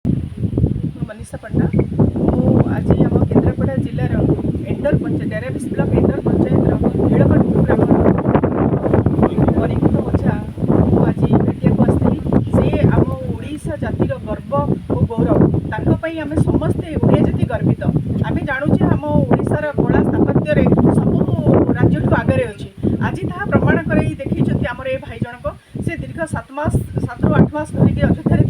ମୁଁ ମନୀଷା ପଣ୍ଡା। ମୁଁ ଆଜି ଆମ କେନ୍ଦ୍ରାପଡ଼ା ଜିଲ୍ଲାର ender panchayat, Derabish block ender ପଞ୍ଚାୟତର ନୀଳକଣ୍ଠପୁର ଗ୍ରାମର ପରିକୃତ ଓଝା ମୁଁ ଆଜି ଭେଟିବାକୁ ଆସିଥିଲି। ସେ ଆମ ଓଡ଼ିଶା ଜାତିର ଗର୍ବ ଓ ଗୌରବ। ତାଙ୍କ ପାଇଁ ଆମେ ସମସ୍ତେ ଓଡ଼ିଆ ଜାତି ଗର୍ବିତ। ଆମେ ଜାଣୁଛେ, ଆମ ଓଡ଼ିଶାର କଳା ସ୍ଥାପତ୍ୟରେ ସବୁ ରାଜ୍ୟଠୁ ଆଗରେ ଅଛି। ଆଜି ତାହା ପ୍ରମାଣ କରାଇ ଦେଖେଇଛନ୍ତି ଆମର ଏ ଭାଇ ଜଣକ। ସେ ଦୀର୍ଘ 7 ମାସ, 7ରୁ 8 ମାସ ଧରିକି ଅଯୋଧ୍ୟାରେ